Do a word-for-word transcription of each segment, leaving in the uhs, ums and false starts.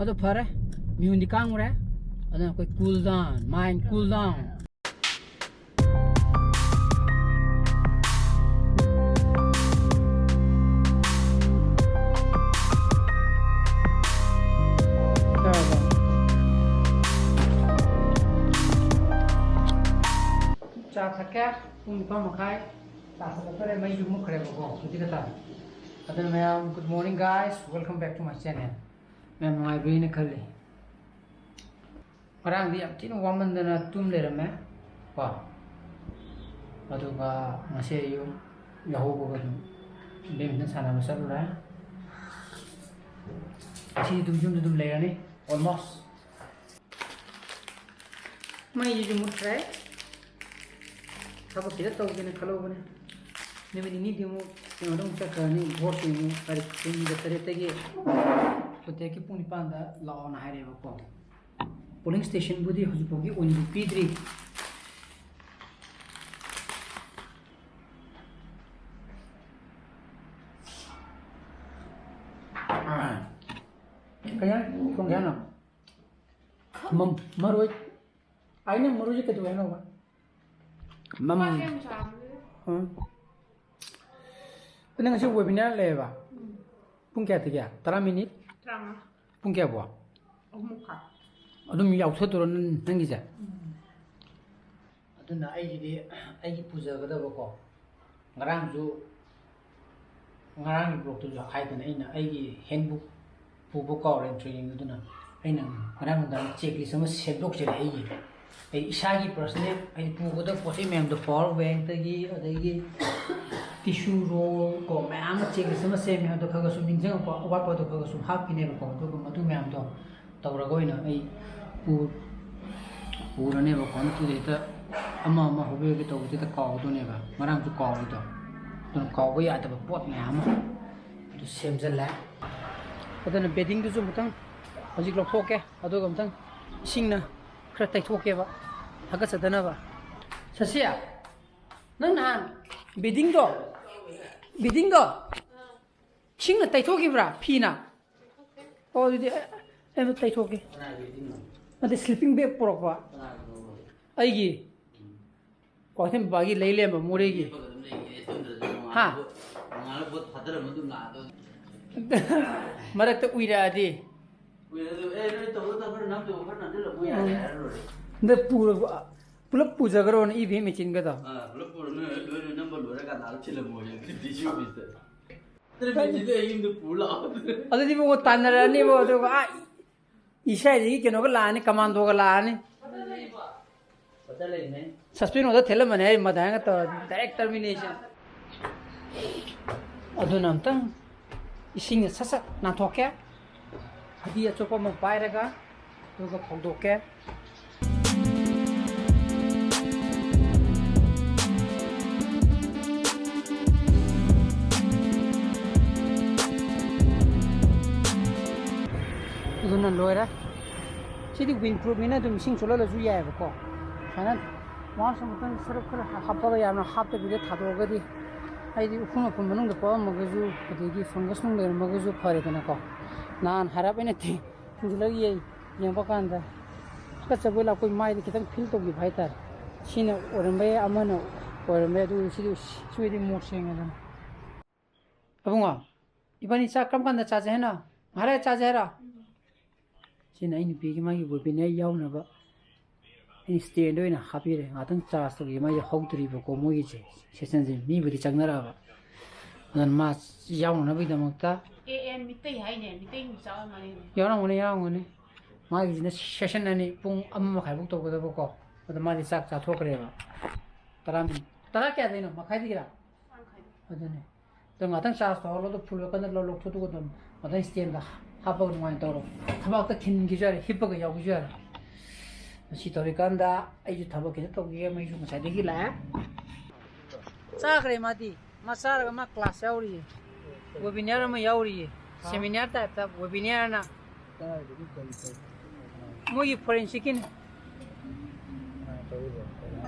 ꯑꯗꯣ ꯐꯔꯦ, ꯃꯤꯍꯨꯟꯗꯤ ꯀꯥꯡꯉꯨꯔꯦ꯫ ꯑꯗꯨꯅ ꯑꯩꯈꯣꯏ cool down, mind cool down꯫ ꯆꯥ ꯊꯛꯀꯦ꯫ ꯄꯨꯡ ꯅꯤꯄꯥꯟ ꯃꯈꯥꯏ ꯇꯥꯁꯜꯂꯛꯇꯣꯔꯦ꯫ ꯃꯩꯁꯨ ꯃꯨꯠꯈ꯭ꯔꯦꯕꯀꯣ ꯍꯧꯖꯤꯛ ꯈꯛꯇ꯫ ꯑꯗꯨꯅ ꯃꯌꯥꯝ, good morning guys, welcome back to my channel꯫ ꯃꯌꯥꯝ ꯅꯨꯡꯉꯥꯏꯕꯤꯅ ꯈꯜꯂꯤ꯫ ꯉꯔꯥꯡꯗꯤ ꯌꯥꯝ ꯊꯤꯅ ꯋꯥꯃꯟꯗꯅ ꯇꯨꯝ ꯂꯩꯔꯝꯃꯦ ꯀꯣ꯫ ꯑꯗꯨꯒ ꯉꯁꯤ ꯑꯌꯨꯛ ꯌꯥꯍꯧꯕꯒ ꯑꯗꯨꯝ badminton ꯁꯥꯟꯅꯕ ꯆꯠꯂꯨꯔꯦ꯫ ꯉꯁꯤꯗꯤ ꯑꯗꯨꯝ ꯌꯨꯝꯗ ꯑꯗꯨꯝ ꯂꯩꯔꯅꯤ almost꯫ ꯃꯩꯁꯤꯁꯨ ꯃꯨꯠꯈ꯭ꯔꯦ꯫ ꯊꯕꯛ ꯈꯤꯇ ꯇꯧꯒꯦꯅ ꯈꯜꯍꯧꯕꯅꯦ꯫ ꯅꯨꯃꯤꯠ ꯅꯤꯅꯤꯗꯤ ꯑꯃꯨꯛ ꯀꯩꯅꯣꯗ ꯑꯃꯨꯛ ꯆꯠꯈ꯭ꯔꯅꯤ, vote ꯀꯤ ꯑꯃꯨꯛ ꯇꯥꯔꯤꯛ ꯀꯨꯟꯒ ꯇꯔꯦꯠꯇꯒꯤ꯫ ꯀꯣꯟꯇꯦꯛꯀꯤ ꯄꯨꯡ ꯅꯤꯄꯥꯟꯗ ꯂꯥꯛꯑꯣꯅ ꯍꯥꯏꯔꯛꯑꯦꯕꯀꯣ꯫ Polling station ꯕꯨꯗꯤ ꯍꯧꯖꯤꯛ ꯐꯥꯎꯒꯤ ꯑꯣꯏꯅꯗꯤ ꯄꯤꯗ꯭ꯔꯤ꯫ ꯀꯌꯥ ꯊꯣꯡꯒꯦ ꯍꯥꯏꯅꯣ? ꯃ-, ꯃꯔꯣꯏ꯫ ꯑꯩꯅ ꯃꯔꯣꯏꯁꯦ ꯀꯩꯗꯧꯋꯦ ꯍꯥꯏꯅꯣꯕ? ꯃꯝ-, ꯅꯨꯄꯥꯁꯦ ꯌꯥꯝ ꯆꯥꯕꯅꯦ꯫ ꯎꯝ꯫ ꯑꯗꯨ ꯅꯪ ꯉꯁꯤ webinar ꯂꯩꯌꯦꯕ? ꯎꯝ꯫ ꯄꯨꯡ ꯀꯌꯥꯗꯒꯤ? ꯇꯔꯥ minute? ꯇꯔꯥꯃꯉꯥ꯫ ꯄꯨꯡ ꯀꯌꯥ ꯐꯥꯎ? ꯑꯍꯨꯝ ꯃꯈꯥꯏ꯫ ꯑꯗꯨꯝ ꯌꯥꯎꯊꯗꯣꯏꯔꯣ ꯅꯪ-, ꯅꯪꯒꯤꯁꯦ? ꯎꯝ꯫ ꯑꯗꯨꯅ ꯑꯩꯒꯤꯗꯤ, ꯑꯩꯒꯤ ꯄꯨꯖꯒꯗꯕꯀꯣ, ꯉꯔꯥꯡꯁꯨ, ꯉꯔꯥꯡꯒꯤ vlog ꯇꯨꯁꯨ ꯍꯥꯏꯗꯅ ꯑꯩꯅ ꯑꯩꯒꯤ handbook ꯄꯨꯕ ꯀꯥꯎꯔꯦ training ꯑꯗꯨꯅ꯫ ꯑꯩꯅ ꯉꯔꯥꯡ ꯅꯨꯡꯗꯥꯡ checklist ꯑꯃ ꯁꯦꯝꯗꯣꯛꯆꯔꯦ ꯑꯩꯒꯤ꯫ ꯑꯩ ꯏꯁꯥꯒꯤ personal ꯍꯥꯏꯗꯤ ꯄꯨꯒꯗꯕ ꯄꯣꯠ ꯆꯩ ꯃꯌꯥꯝꯗꯣ, power bank ꯇꯒꯤ, ꯑꯗꯒꯤ tissue roll ꯀꯣ, ꯃꯌꯥꯝ ꯑꯃ checklist ꯑꯃ ꯁꯦꯝꯃꯦ꯫ ꯑꯗꯣ ꯈꯔ ꯈꯔ ꯁꯨꯝ ꯅꯤꯡꯁꯤꯡꯉꯛꯄ, ꯑꯋꯥꯠꯄꯗꯣ ꯈꯔ ꯈꯔ ꯁꯨꯝ ꯍꯥꯞꯈꯤꯅꯦꯕꯀꯣ꯫ ꯑꯗꯨꯒ ꯃꯗꯨ ꯃꯌꯥꯝꯗꯣ ꯇꯧꯔꯒ ꯑꯣꯏꯅ ꯑꯩ ꯄꯨ-, ꯄꯨꯔꯅꯦꯕꯀꯣ꯫ ꯅꯠꯇ꯭ꯔꯗꯤ ꯍꯦꯛꯇ ꯑꯃ ꯑꯃ ꯍꯣꯕꯦ ꯍꯣꯕꯦ ꯇꯧꯕꯁꯤꯗ ꯀꯥꯎꯗꯣꯏꯅꯦꯕ꯫ ꯉꯔꯥꯡꯁꯨ ꯀꯥꯎꯔꯤꯗꯣ꯫ ꯑꯗꯨꯅ ꯀꯥꯎꯕ ꯌꯥꯗꯕ ꯄꯣꯠ ꯃꯌꯥꯝ ꯑꯃ ꯑꯗꯨ ꯁꯦꯝꯖꯤꯜꯂꯦ꯫ ꯑꯗꯨꯅ bedding ꯗꯨꯁꯨ ꯑꯃꯨꯛꯇꯪ ꯍꯧꯖꯤꯛ ꯂꯧꯊꯣꯛꯀꯦ꯫ ꯑꯗꯨꯒ ꯑꯃꯨꯛꯇꯪ ꯏꯁꯤꯡꯅ ꯈꯔ ꯇꯩꯊꯣꯛꯀꯦꯕ, ꯍꯥꯀꯠꯆꯗꯅꯕ꯫ ꯁꯁꯤꯌꯥ, ꯅꯪ ꯅꯍꯥꯟ bedding ꯗꯣ, bedding ꯗꯣ ꯏꯁꯤꯡꯅ ꯇꯩꯊꯣꯛꯈꯤꯕ꯭ꯔꯥ ꯐꯤꯅ? ꯑꯣ, ꯑꯗꯨꯗꯤ ꯑ-, ꯑꯩ ꯑꯝꯇ ꯇꯩꯊꯣꯛꯀꯦ꯫ ꯅꯠꯇꯦ, ꯁ꯭ꯂꯤꯄꯤꯡ ꯕꯦꯒ ꯄꯨꯔꯛꯄ꯫ ꯑꯩꯒꯤ ꯀ꯭ꯋꯥꯀꯩꯊꯦꯜ ꯕꯕꯥꯒꯤ ꯂꯩ ꯂꯩꯔꯝꯕ ꯃꯣꯔꯦꯒꯤ꯫ ꯃꯔꯛꯇ ꯎꯏꯔꯛꯑꯗꯤ꯫ ꯎꯝ꯫ ꯅꯠꯇꯦ, ꯄꯨꯔ-, ꯄꯨꯂꯞ ꯄꯨꯖꯈ꯭ꯔꯣꯅ ꯏ ꯚꯤ ꯑꯦꯝ ꯃꯦꯆꯤꯟꯒꯗꯣ꯫ ꯑꯥ, ꯄꯨꯂꯞ ꯄꯨꯔ ꯅꯣꯏ ꯂꯣꯏꯅ ꯅꯝꯕ ꯂꯣꯏꯔꯀꯥꯟꯗ ꯑꯗꯨꯝ ꯊꯤꯜꯂꯝꯃꯣ ꯍꯌꯦꯡ ꯗꯤ ꯁꯤ ꯑꯣꯐꯤꯁꯇ꯫ ꯅꯠꯇ꯭ꯔꯗꯤ ꯃꯦꯆꯤꯟꯗꯣ ꯑꯩ ꯌꯨꯝꯗ ꯄꯨꯔ ꯂꯥꯛꯑꯣ꯫ ꯑꯗꯨꯗꯤ ꯏꯕꯨꯡꯉꯣ ꯇꯥꯟꯅꯔꯛꯑꯅꯤꯕꯣ, ꯑꯗꯨꯒ ꯑꯥ ꯏꯁꯥꯏꯗꯒꯤ ꯀꯩꯅꯣꯒ ꯂꯥꯛꯑꯅꯤ, ꯀꯃꯥꯟꯗꯣꯒ ꯂꯥꯛꯑꯅꯤ꯫ ꯁꯁꯄꯦꯟ ꯑꯣꯗ ꯊꯦꯠꯂꯝꯕꯅꯦ ꯑꯩ ꯃꯗꯥꯏꯒ ꯇꯧꯔꯗꯤ ꯗꯥꯏꯔꯦꯛ ꯇꯔꯃꯤꯅꯦꯁꯟ꯫ ꯑꯗꯨꯅ ꯑꯝꯇꯪ ꯏꯁꯤꯡꯗ ꯁꯠ ꯁꯠ ꯅꯥꯟꯊꯣꯛꯀꯦ꯫ ꯐꯗꯤ ꯑꯆꯣꯠꯄ ꯑꯃ ꯄꯥꯏꯔꯒ ꯑꯗꯨꯒ ꯐꯧꯗꯣꯛꯀꯦ꯫ ꯑꯗꯨꯅ ꯂꯣꯏꯔꯦ꯫ ꯁꯤꯗꯤ ꯋꯤꯟ ꯄ꯭ꯔꯨꯞꯅꯤꯅ ꯑꯗꯨꯝ ꯏꯁꯤꯡ ꯆꯣꯠꯍꯜꯂꯁꯨ ꯌꯥꯏꯑꯕꯀꯣ꯫ ꯁꯨꯃꯥꯏꯅ ꯃꯥꯁ ꯑꯃꯨꯛꯇꯪ ꯁꯔꯞ ꯈꯔ ꯍꯥꯞꯄꯒ ꯌꯥꯝꯅ ꯍꯥꯞꯇꯕꯤꯗ ꯊꯥꯗꯣꯛꯑꯒꯗꯤ, ꯍꯥꯏꯗꯤ ꯎꯐꯨꯟ ꯋꯥꯐꯨꯟ ꯃꯅꯨꯡꯗ ꯄꯛꯑꯝꯃꯒꯁꯨ, ꯑꯗꯒꯤ ꯐꯪꯒꯁ ꯅꯨꯡ ꯂꯩꯔꯝꯃꯒꯁꯨ ꯐꯔꯦꯗꯅꯀꯣ꯫ ꯅꯍꯥꯟ ꯍꯥꯏꯔꯞ ꯑꯩꯅ ꯊꯤ-, ꯊꯤꯡꯖꯤꯜꯂꯒ ꯌꯦꯡ-, ꯌꯦꯡꯕ ꯀꯥꯟꯗ ꯍꯥꯀꯠꯆꯕꯣꯏ ꯂꯥꯛꯄꯣꯏ ꯃꯥꯏꯗ ꯈꯤꯇꯪ ꯐꯤꯜ ꯇꯧꯈꯤꯕ ꯍꯥꯏꯇꯥꯔꯦ꯫ ꯁꯤꯅ ꯑꯣꯏꯔꯝꯕ ꯌꯥꯏ, ꯑꯃꯅ ꯑꯣꯏꯔꯝꯕ ꯌꯥꯏ, ꯑꯗꯨ ꯁꯤꯗꯤ ꯁꯤꯗꯤ ꯃꯣꯠ ꯁꯦꯡꯉꯦꯗꯅ꯫ ꯑꯕꯨꯡꯉꯣ, ꯏꯕꯥꯅꯤ ꯆꯥꯛ ꯀꯔꯝ ꯀꯥꯟꯗ ꯆꯥꯁꯦ ꯍꯥꯏꯅꯣ? ꯉꯥꯏꯍꯥꯛ ꯂꯩꯔ ꯆꯥꯁꯦ ꯍꯥꯏꯔꯣ? ꯁꯤꯅ ꯑꯩ ꯅꯨꯄꯤꯒꯤ ꯃꯥꯒꯤ ꯋꯦꯕꯤꯅꯔ ꯌꯥꯎꯅꯕ ꯑꯩꯅ ꯁ꯭ꯇꯦꯟꯗ ꯑꯣꯏꯅ ꯍꯥꯞꯄꯤꯔꯦ꯫ ꯉꯥꯛꯇꯪ ꯆꯥꯔꯖ ꯇꯧꯒꯦ, ꯃꯥꯏꯁꯦ ꯍꯧꯗ꯭ꯔꯤꯕꯀꯣ ꯃꯣꯏꯒꯤꯁꯦ ꯁꯦꯁꯟꯁꯦ꯫ ꯃꯤꯕꯨꯗꯤ ꯆꯪꯅꯔꯛꯑꯕ, ꯑꯗꯨꯅ ꯃꯥ ꯌꯥꯎꯅꯅꯕꯒꯤꯗꯃꯛꯇ ꯑꯦ ꯑꯦ ꯃꯤꯇꯩ ꯍꯥꯏꯅꯦ, ꯃꯤꯇꯩ ꯃꯆꯥ ꯑꯣꯏꯔꯝꯒꯅꯤ꯫ ꯌꯥꯎꯔꯝꯒꯅꯤ, ꯌꯥꯎꯔꯝꯒꯅꯤ꯫ ꯃꯥꯒꯤꯁꯤꯅ ꯁꯦꯁꯟ ꯑꯅꯤ ꯄꯨꯡ ꯑꯃ ꯃꯈꯥꯏꯐꯧ ꯇꯧꯒꯗꯕꯀꯣ꯫ ꯑꯗꯣ ꯃꯥꯗꯤ ꯆꯥꯛ ꯆꯥꯊꯣꯛꯈ꯭ꯔꯦꯕ꯫ ꯇꯔꯥ ꯃꯤꯅꯤꯠ, ꯇꯔꯥ ꯀꯌꯥꯗꯩꯅꯣ? ꯃꯈꯥꯏꯗꯒꯤꯔꯥ? ꯑꯗꯨꯅꯦ꯫ ꯑꯗꯣ ꯉꯥꯛꯇꯪ ꯆꯥꯔꯖ ꯇꯧꯍꯜꯂꯣ, ꯑꯗꯣ ꯐꯨꯜ ꯑꯣꯏꯔꯀꯥꯟꯗ ꯂꯧ-, ꯂꯧꯊꯣꯛꯑꯒ ꯑꯗꯨꯝ ꯉꯥꯛꯇꯪ ꯁ꯭ꯇꯦꯟꯗ ꯍꯥꯞꯄꯒ ꯅꯨꯡꯉꯥꯏꯅ ꯇꯧꯔꯣ꯫ ꯊꯕꯛꯇ ꯊꯤꯟꯈꯤꯁꯨ ꯌꯥꯔꯦ, ꯍꯤꯞꯄꯒ ꯌꯥꯎꯈꯤꯁꯨ ꯌꯥꯔꯦ꯫ ꯃꯁꯤ ꯇꯧꯔꯤꯀꯥꯟꯗ ꯑꯩꯁꯨ ꯊꯕꯛ ꯈꯤꯇ ꯇꯧꯈꯤꯒꯦ, ꯃꯩꯁꯨ ꯉꯁꯥꯏꯗꯒꯤ ꯂꯥꯛꯑꯦ꯫ ꯆꯥꯈ꯭ꯔꯦ ꯃꯥꯗꯤ꯫ ꯃꯥ ꯆꯥꯔꯒ ꯃꯥ ꯀ꯭ꯂꯥꯁ ꯌꯥꯎꯔꯤꯌꯦ꯫ ꯋꯦꯕꯤꯅꯥꯔ ꯑꯃ ꯌꯥꯎꯔꯤꯌꯦ꯫ ꯁꯦꯃꯤꯅꯥꯔ ꯇꯥꯏꯞꯇ ꯋꯦꯕꯤꯅꯥꯔꯅ꯫ ꯀꯗꯥꯏꯗꯒꯤ ꯀꯔꯤ ꯇꯧ-, ꯃꯣꯏꯒꯤ ꯐꯣꯔꯦꯟꯁꯤꯛꯀꯤꯅꯦ꯫ ꯀꯃꯥꯏꯅ ꯇꯧꯔꯤꯕ?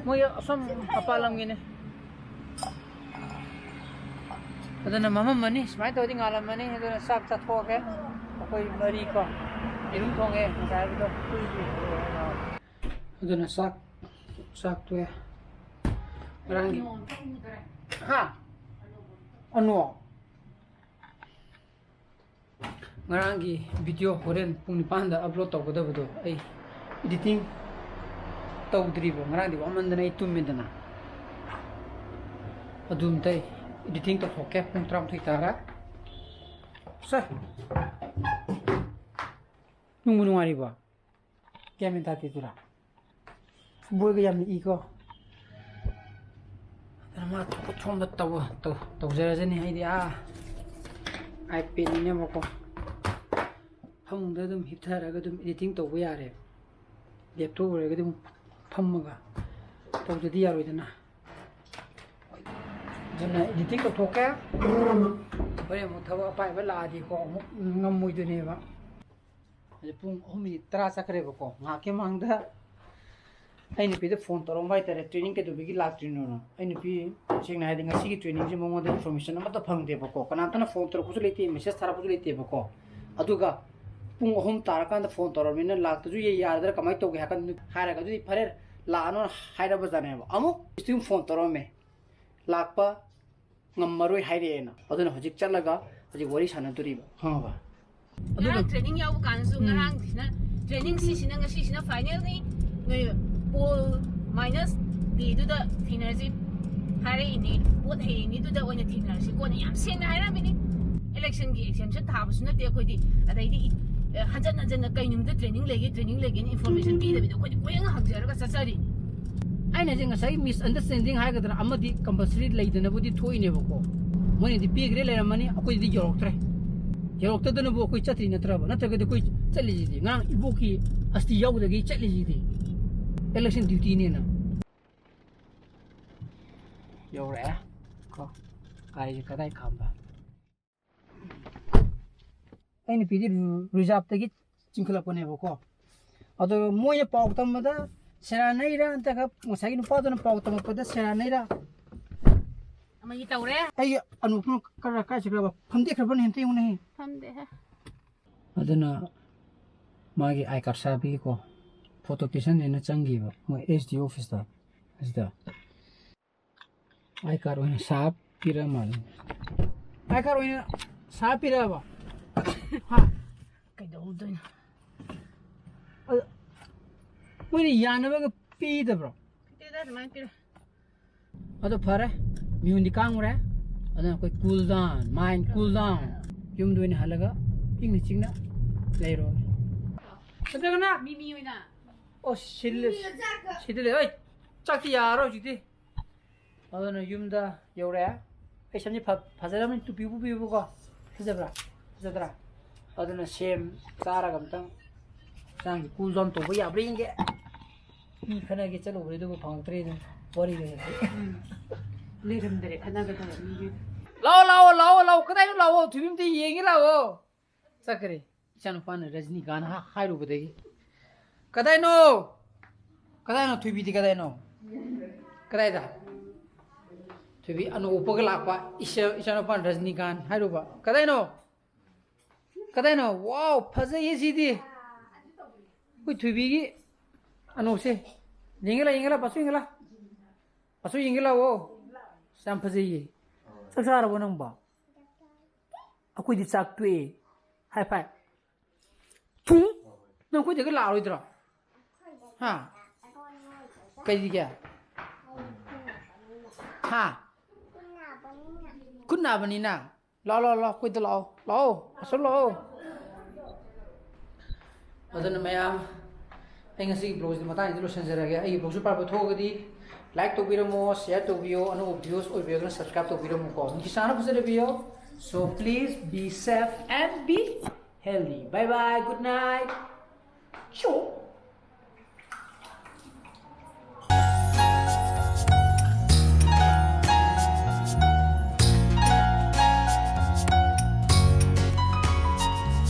ꯃꯣꯏ ꯑꯁꯣꯝ ꯃꯄꯥꯟ ꯂꯝꯒꯤꯅꯦ꯫ ꯑꯗꯨꯅ ꯃꯝꯃꯝꯃꯅꯤ, ꯁꯨꯃꯥꯏꯅ ꯇꯧꯔꯗꯤ ꯉꯥꯜꯂꯝꯃꯅꯤ꯫ ꯑꯗꯨꯅ ꯆꯥꯛ ꯆꯥꯊꯣꯛꯑꯒꯦ ꯑꯩꯈꯣꯏ ꯃꯔꯤ ꯀꯣ꯫ ꯌꯦꯔꯨꯝ ꯊꯣꯡꯉꯦ ꯉꯁꯥꯏ ꯍꯥꯏꯕꯗꯣ꯫ ꯑꯗꯨꯅ ꯆꯥꯛ, ꯆꯥꯛ ꯇꯣꯛꯑꯦ꯫ ꯉꯔꯥꯡꯒꯤ, ꯍꯥ? ꯑꯅꯣ? ꯉꯔꯥꯡꯒꯤ video ꯍꯣꯔꯦꯟ ꯄꯨꯡ ꯅꯤꯄꯥꯟꯗ upload ꯇꯧꯒꯗꯕꯗꯣ ꯑꯩ editing ꯇꯧꯗ꯭ꯔꯤꯕ, ꯉꯔꯥꯡꯗꯤ ꯋꯥꯃꯟꯗꯅ ꯑꯩ ꯇꯨꯝꯃꯦꯗꯅ꯫ ꯑꯗꯨ ꯑꯝꯇ editing ꯇꯧꯊꯣꯛꯀꯦ꯫ ꯄꯨꯡ ꯇꯔꯥꯃꯥꯊꯣꯏ ꯇꯥꯔꯦ꯫ ꯁꯦ꯫ ꯅꯨꯡꯕꯨ ꯅꯨꯡꯉꯥꯏꯔꯤꯕꯣ? ꯒ꯭ꯌꯥꯟ ꯃꯦꯟ ꯇꯥꯗꯦꯗꯨꯔꯥ? ꯕꯣꯏꯒ ꯌꯥꯝꯅ ꯏꯀꯣ꯫ ꯑꯗꯨꯅ ꯃꯥ ꯊꯣꯛꯄ ꯊꯣꯛꯄ ꯇꯧ-, ꯇꯧ-, ꯇꯧꯖꯔꯖꯅꯤ꯫ ꯑꯩꯗꯤ ꯑꯥ iPad ꯅꯤꯅꯦꯕꯀꯣ꯫ ꯐꯃꯨꯡꯗ ꯑꯗꯨꯝ ꯍꯤꯞꯊꯔꯒ ꯑꯗꯨꯝ editing ꯇꯧꯕ ꯌꯥꯔꯦ꯫ Laptop ꯑꯣꯏꯔꯒꯗꯤ ꯑꯃꯨꯛ ꯐꯝꯃꯒ ꯇꯧꯗꯗꯤ ꯌꯥꯔꯣꯏꯗꯅ꯫ ꯑꯗꯨꯅ editing ꯇꯧꯊꯣꯛꯀꯦ꯫ ꯍꯣꯔꯦꯟ ꯑꯃꯨꯛ ꯊꯕꯛ ꯑꯄꯥꯏꯕ ꯂꯥꯛꯑꯗꯤꯀꯣ ꯑꯃꯨꯛ ꯉꯝꯃꯣꯏꯗꯣꯏꯅꯦꯕ꯫ ꯍꯧꯖꯤꯛ ꯄꯨꯡ ꯑꯍꯨꯝ ꯃꯤꯅꯤꯠ ꯇꯔꯥ ꯆꯠꯈ꯭ꯔꯦꯕꯀꯣ꯫ ꯉꯥꯏꯍꯥꯛꯀꯤ ꯃꯃꯥꯡꯗ ꯑꯩ ꯅꯨꯄꯤꯗ phone ꯇꯧꯔꯝꯕ ꯍꯥꯏꯇꯥꯔꯦ, training ꯀꯩꯗꯧꯕꯒꯤ ꯂꯥꯛꯇ꯭ꯔꯤꯅꯣꯅ꯫ ꯑꯩ ꯅꯨꯄꯤ, ꯁꯦꯡꯅ ꯍꯥꯏꯔꯗꯤ, ꯉꯁꯤꯒꯤ trainingꯁꯦ ꯃꯉꯣꯟꯗ information ꯑꯃꯠꯇ ꯐꯪꯗꯦꯕꯀꯣ꯫ ꯀꯅꯥꯝꯇꯅ phone ꯇꯧꯔꯛꯄꯁꯨ ꯂꯩꯇꯦ, message ꯊꯥꯔꯛꯄꯁꯨ ꯂꯩꯇꯦꯕꯀꯣ꯫ ꯑꯗꯨꯒ ꯄꯨꯡ ꯑꯍꯨꯝ ꯇꯥꯔꯀꯥꯟꯗ phone ꯇꯧꯔꯕꯅꯤꯅ ꯂꯥꯛꯇꯁꯨ ꯌꯥ-, ꯌꯥꯔꯗ꯭ꯔꯥ ꯀꯃꯥꯏꯅ ꯇꯧꯒꯦ ꯍꯥꯏ ꯀꯥꯟꯗ ꯍꯥꯏꯔꯒ, "ꯑꯗꯨꯗꯤ ꯐꯔꯦ, ꯂꯥꯛꯑꯅꯣꯅ ꯍꯥꯏꯔꯕꯖꯥꯠꯅꯦꯕ"꯫ ꯑꯃꯨꯛ ꯏꯁꯇ꯭ꯔꯤꯝ phone ꯇꯧꯔꯝꯃꯦ, "ꯂꯥꯛꯄ ꯉꯝꯃꯔꯣꯏ ꯍꯥꯏꯔꯛꯑꯦꯅ"꯫ ꯑꯗꯨꯅ ꯍꯧꯖꯤꯛ ꯆꯠꯂꯒ ꯍꯧꯖꯤꯛ ꯋꯥꯔꯤ ꯁꯥꯟꯅꯗꯣꯔꯤꯕ, ꯈꯪꯉꯕ? ꯑꯗꯨꯅ ꯉꯔꯥꯡ training ꯌꯥꯎꯕ ꯀꯥꯟꯗꯁꯨ, ꯎꯝ꯫ ꯉꯔꯥꯡꯁꯤꯅ training ꯁꯤꯁꯤꯅ ꯉꯁꯤꯁꯤꯅ finalꯅꯤ, ꯅꯣꯏ poll minus dayꯗꯨꯗ ꯊꯦꯡꯅꯔꯁꯤ ꯍꯥꯏꯔꯛꯏꯅꯤ꯫ Vote ꯍꯌꯦꯡꯅꯤꯗꯨꯗ ꯑꯣꯏꯅ ꯊꯦꯡꯅꯔꯁꯤ꯫ ꯀꯣꯟꯅ ꯌꯥꯝ ꯁꯦꯡꯅ ꯍꯥꯏꯔꯝꯃꯤꯅꯤ꯫ Electionꯒꯤ exemption ꯊꯥꯕꯁꯨ ꯅꯠꯇꯦ ꯑꯩꯈꯣꯏꯗꯤ꯫ ꯑꯗꯩꯗꯤ, ꯑꯦ, ꯍꯟꯖꯟ ꯍꯟꯖꯟꯅ ꯀꯩ ꯅꯨꯃꯤꯠꯇ training ꯂꯩꯒꯦ, training ꯂꯩꯒꯦꯅ information ꯄꯤꯗꯕꯤꯗ ꯑꯩꯈꯣꯏꯗꯤ ꯀꯣꯏꯍꯪ ꯍꯪꯖꯔꯒ ꯆꯠꯆꯔꯤꯅꯤ꯫ ꯑꯩꯅ ꯍꯥꯏꯁꯦ ꯉꯁꯥꯏꯒꯤ misunderstanding ꯍꯥꯏꯒꯗ꯭ꯔꯥ, ꯑꯃꯗꯤ compulsory ꯂꯩꯗꯅꯕꯨꯗꯤ ꯊꯣꯛꯏꯅꯦꯕꯀꯣ꯫ ꯃꯣꯏꯅꯗꯤ ꯄꯤꯈ꯭ꯔꯦ ꯂꯩꯔꯝꯃꯅꯤ, ꯑꯩꯈꯣꯏꯗꯗꯤ ꯌꯧꯔꯛꯇ꯭ꯔꯦ꯫ ꯌꯧꯔꯛꯇꯗꯅꯕꯨ ꯑꯩꯈꯣꯏ ꯆꯠꯇ꯭ꯔꯤ ꯅꯠꯇ꯭ꯔꯕ? ꯅꯠꯇ꯭ꯔꯒꯗꯤ ꯑꯩꯈꯣꯏ ꯆꯠꯂꯤꯁꯤꯗꯤ꯫ ꯉꯔꯥꯡ ꯏꯕꯣꯛꯀꯤ ꯑꯁꯇꯤ ꯌꯥꯎꯗꯒꯤ ꯆꯠꯂꯤꯁꯤꯗꯤ election dutyꯅꯦꯅ꯫ ꯌꯧꯔꯛꯑꯦ꯫ ꯀꯣ, ꯒꯥꯔꯤꯁꯦ ꯀꯗꯥꯏ ꯈꯥꯝꯕ? ꯑꯩ ꯅꯨꯄꯤꯗꯤ reserveꯇꯒꯤ ꯆꯤꯡꯈꯠꯂꯛꯄꯅꯦꯕꯀꯣ꯫ ꯑꯗꯣ ꯃꯣꯏꯅ ꯄꯥꯎ ꯇꯝꯕꯗ ꯁꯦꯔꯥꯟꯅꯩꯔꯥ ꯅꯠꯇ꯭ꯔꯒ ꯉꯁꯥꯏꯒꯤ ꯅꯨꯄꯥꯗꯨꯅ ꯄꯥꯎ ꯇꯝꯃꯛꯄꯗ ꯁꯦꯔꯥꯟꯅꯩꯔꯥ? ꯑꯃꯒꯤ ꯇꯧꯔꯦ꯫ ꯑꯩ ꯑꯅꯨꯞꯅ ꯀꯔ-, ꯀꯥꯏ ꯆꯠꯈ꯭ꯔꯕ? ꯐꯝꯗꯦꯛꯈ꯭ꯔꯕꯅꯦ ꯑꯝꯇ ꯌꯦꯡꯉꯨꯅꯦꯍꯦ꯫ ꯐꯝꯗꯦꯍꯦ꯫ ꯑꯗꯨꯅ ꯃꯥꯒꯤ ꯑꯥꯏ ꯀꯥꯔꯗ ꯁꯥꯕꯤꯒꯦꯀꯣ꯫ ꯐꯣꯇꯣ ꯁ꯭ꯇꯦꯁꯟꯗ ꯑꯩꯅ ꯆꯪꯈꯤꯕ ꯃꯣꯏ ꯑꯦꯁ ꯗꯤ ꯑꯣꯐꯤꯁꯇ꯫ ꯑꯁꯤꯗ ꯑꯥꯏ ꯀꯥꯔꯗ ꯑꯣꯏꯅ ꯁꯥꯕ ꯄꯤꯔꯛꯑ ꯃꯥꯜꯂꯦ꯫ ꯑꯥꯏ ꯀꯥꯔꯗ ꯑꯣꯏꯅ ꯁꯥꯕ ꯄꯤꯔꯛꯑꯕ? ꯍꯥ? ꯀꯩꯗꯧꯗꯣꯏꯅꯣ? ꯑꯗ ꯃꯣꯏꯅ ꯌꯥꯅꯕꯒ ꯄꯤꯗꯕ꯭ꯔꯣ? ꯄꯤꯗꯦꯗ, ꯑꯗꯨꯃꯥꯏꯅ ꯄꯤꯔꯣꯏ꯫ ꯑꯗꯣ ꯐꯔꯦ, ꯃꯤꯍꯨꯟꯗꯤ ꯀꯥꯡꯉꯨꯔꯦ꯫ ꯑꯗꯨꯅ ꯑꯩꯈꯣꯏ cool down, mind cool down꯫ ꯌꯨꯝꯗ ꯑꯣꯏꯅ ꯍꯜꯂꯒ ꯏꯪꯅ ꯆꯤꯛꯅ ꯂꯩꯔꯣ꯫ ꯅꯠꯇ꯭ꯔꯒꯅ ꯃꯤꯃꯤ ꯑꯣꯏꯅ꯫ ꯑꯣ, ꯁꯤꯜꯂꯦ꯫ ꯃꯤꯃꯤꯒ ꯆꯥꯛꯀ꯫ ꯁꯤꯗ ꯂꯩ꯫ ꯑꯩ ꯆꯥꯛꯇꯤ ꯌꯥꯔꯔꯣꯏ ꯍꯧꯖꯤꯛꯇꯤ꯫ ꯑꯗꯨꯅ ꯌꯨꯝꯗ ꯌꯧꯔꯦ꯫ ꯑꯩ ꯁꯝꯁꯦ ꯐ-, ꯐꯖꯔꯕꯅꯤ, ꯇꯨꯄꯤ ꯎꯞꯄꯤꯕꯀꯣ꯫ ꯐꯖꯕ꯭ꯔꯥ? ꯐꯖꯗ꯭ꯔꯥ? ꯑꯗꯨꯅ ꯁꯦꯝ ꯆꯥꯔꯒ ꯑꯝꯇꯪ ꯍꯛꯆꯥꯡꯁꯦ cool down ꯇꯧꯕ ꯌꯥꯕ꯭ꯔꯥ ꯌꯦꯡꯒꯦ꯫ ꯃꯤ ꯈꯠꯅꯒꯦ ꯆꯠꯂꯨꯕꯅꯦ, ꯑꯗꯨꯕꯨ ꯐꯪꯉꯛꯇ꯭ꯔꯦ ꯑꯗꯨꯝ꯫ ꯋꯥꯔꯤꯗꯣ ꯍꯧꯖꯤꯛ꯫ ꯎꯝ꯫ ꯂꯩꯔꯝꯗꯔꯦ ꯈꯠꯅꯒꯗꯕ ꯃꯤꯒꯤ꯫ ꯂꯥꯛꯑꯣ, ꯂꯥꯛꯑꯣ, ꯂꯥꯛꯑꯣ, ꯂꯥꯛꯑꯣ, ꯀꯗꯥꯏꯅꯣ ꯂꯥꯛꯑꯣ, ꯊꯣꯏꯕꯤ ꯑꯝꯇ ꯌꯦꯡꯒꯦ ꯂꯥꯛꯑꯣ꯫ ꯆꯠꯈ꯭ꯔꯦ꯫ ꯏꯆꯥꯅꯨꯄꯥꯅ ꯔꯖꯅꯤꯀꯥꯟ ꯍꯥ-, ꯍꯥꯏꯔꯨꯕꯗꯒꯤ꯫ "ꯀꯗꯥꯏꯅꯣ? ꯀꯗꯥꯏꯅꯣ ꯊꯣꯏꯕꯤꯗꯤ ꯀꯗꯥꯏꯅꯣ? ꯀꯗꯥꯏꯗ?" ꯊꯣꯏꯕꯤ ꯑꯅꯧ ꯎꯞꯄꯒ ꯂꯥꯛꯄ꯫ ꯏꯆꯥ-, ꯏꯆꯥꯅꯨꯄꯥꯅ ꯔꯖꯅꯤꯀꯥꯟ ꯍꯥꯏꯔꯨꯕ꯫ "ꯀꯗꯥꯏꯅꯣ? ꯀꯗꯥꯏꯅꯣ? ꯋꯥꯎ, ꯐꯖꯩꯌꯦ ꯁꯤꯗꯤ꯫ ꯑꯩꯈꯣꯏ ꯊꯣꯏꯕꯤꯒꯤ ꯑꯅꯧꯁꯦ꯫ ꯌꯦꯡꯒꯦ ꯂꯥ, ꯌꯦꯡꯒꯦ ꯂꯥ, ꯄꯥꯁꯨ ꯌꯦꯡꯒꯦ ꯂꯥ꯫ ꯄꯥꯁꯨ ꯌꯦꯡꯒꯦ ꯂꯥꯛꯑꯣ꯫ ꯌꯥꯝ ꯐꯖꯩꯌꯦ꯫ ꯆꯥꯛ ꯆꯥꯔꯕꯣ ꯅꯪꯕꯣ?" ꯑꯩꯈꯣꯏꯗꯤ ꯆꯥꯛ ꯇꯣꯛꯑꯦ꯫ High five꯫ ꯊꯨ! ꯅꯪ ꯑꯩꯈꯣꯏꯗꯒ ꯂꯥꯛꯑꯔꯣꯏꯗ꯭ꯔꯣ? ꯍꯥ? ꯀꯩꯒꯤ? ꯍꯥ? ꯈꯨꯠ ꯅꯥꯕꯅꯤꯅ? ꯂꯥꯛꯑꯣ, ꯂꯥꯛꯑꯣ, ꯂꯥꯛꯑꯣ, ꯑꯩꯈꯣꯏꯗ ꯂꯥꯛꯑꯣ, ꯂꯥꯛꯑꯣ, ꯑꯁꯣꯝ ꯂꯥꯛꯑꯣ꯫ ꯑꯗꯨꯅ ꯃꯌꯥꯝ, ꯑꯩ ꯉꯁꯤꯒꯤ vlogꯁꯤꯗꯤ ꯃꯇꯥꯡꯁꯤꯗ ꯂꯣꯏꯁꯤꯟꯖꯔꯒꯦ꯫ ꯑꯩꯒꯤ vlogꯁꯨ ꯄꯥꯝꯕ ꯊꯣꯛꯑꯒꯗꯤ like ꯇꯧꯕꯤꯔꯝꯃꯣ, share ꯇꯧꯕꯤꯌꯣ, ꯑꯅꯧꯕ viewers ꯑꯣꯏꯕꯤꯔꯒꯅ subscribe ꯇꯧꯕꯤꯔꯝꯃꯨꯀꯣ꯫ ꯅꯨꯡꯇꯤ ꯆꯥꯅ ꯐꯖꯅ ꯂꯩꯕꯤꯌꯣ꯫ So please be safe and be healthy. Bye bye, good night. ꯆꯣ꯫